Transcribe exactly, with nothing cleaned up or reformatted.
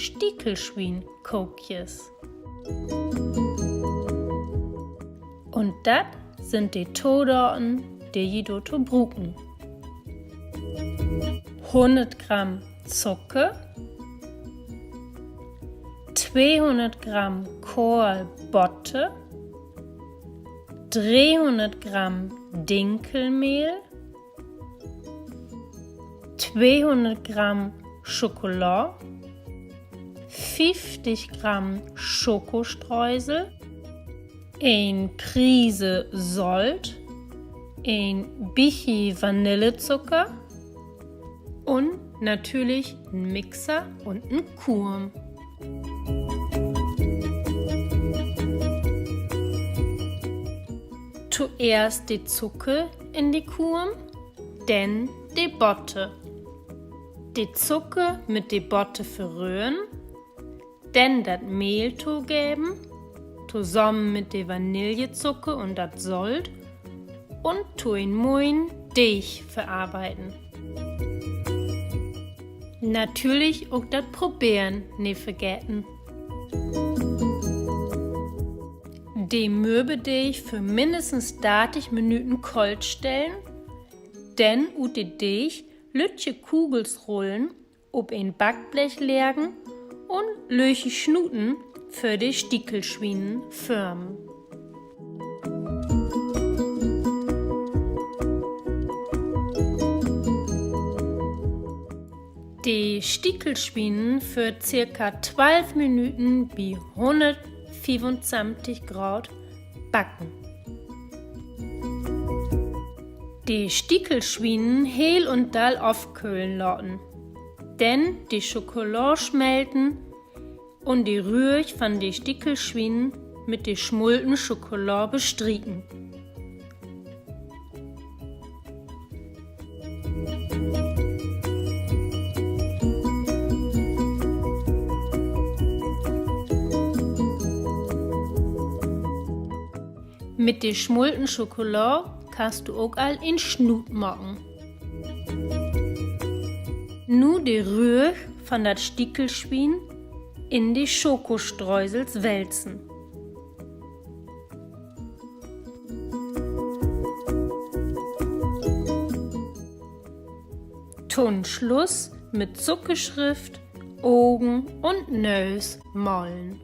Stiekelswienkookjes. Un dat sünd de Todaten, de ji dorto bruken: hunnert Gramm Zucker, tweehunnert Gramm Kohlbotter, dreehunnert Gramm Dinkelmehl, tweehunnert Gramm Schokolaad, fieftig Gramm Schokostreusel, een Prise Solt, een bietje Vanillezucker un natürlich en Mixer un en Kumm. Toeerst de Zucker in de Kumm, denn de Botter. De Zucker mit de Botter verröhren, denn dat Mehl togeven, tosamen mit de Vanillezucker un dat Solt, un to en moien Deeg verarbeiden. Natürlich ok dat Proberen nich vergeten. De Mürbedeeg för minnestens dartig Minüten koolt stellen, denn ut de Deeg lüttje Kugels rullen, op en Backblech leggen un löösje Snuten för de Stiekelswienen formen. De Stiekelswienen för zirka twalf Minüten bi hunnertfiefuntwintig Graad backen. De Stiekelswienen heel un dall ofköhlen laten. Denn de Schokolaad smelten un de Rügg van de Stiekelswienen mit de smulten Schokolaad bestrieken. Mit de smulten Schokolaad kannst du ok al en Snuut maken. Nu de Rügg van dat Stiekelswien in de Schokostreusels wälzen. To'n Sluss mit Zuckerschrift Ogen un Nöös malen.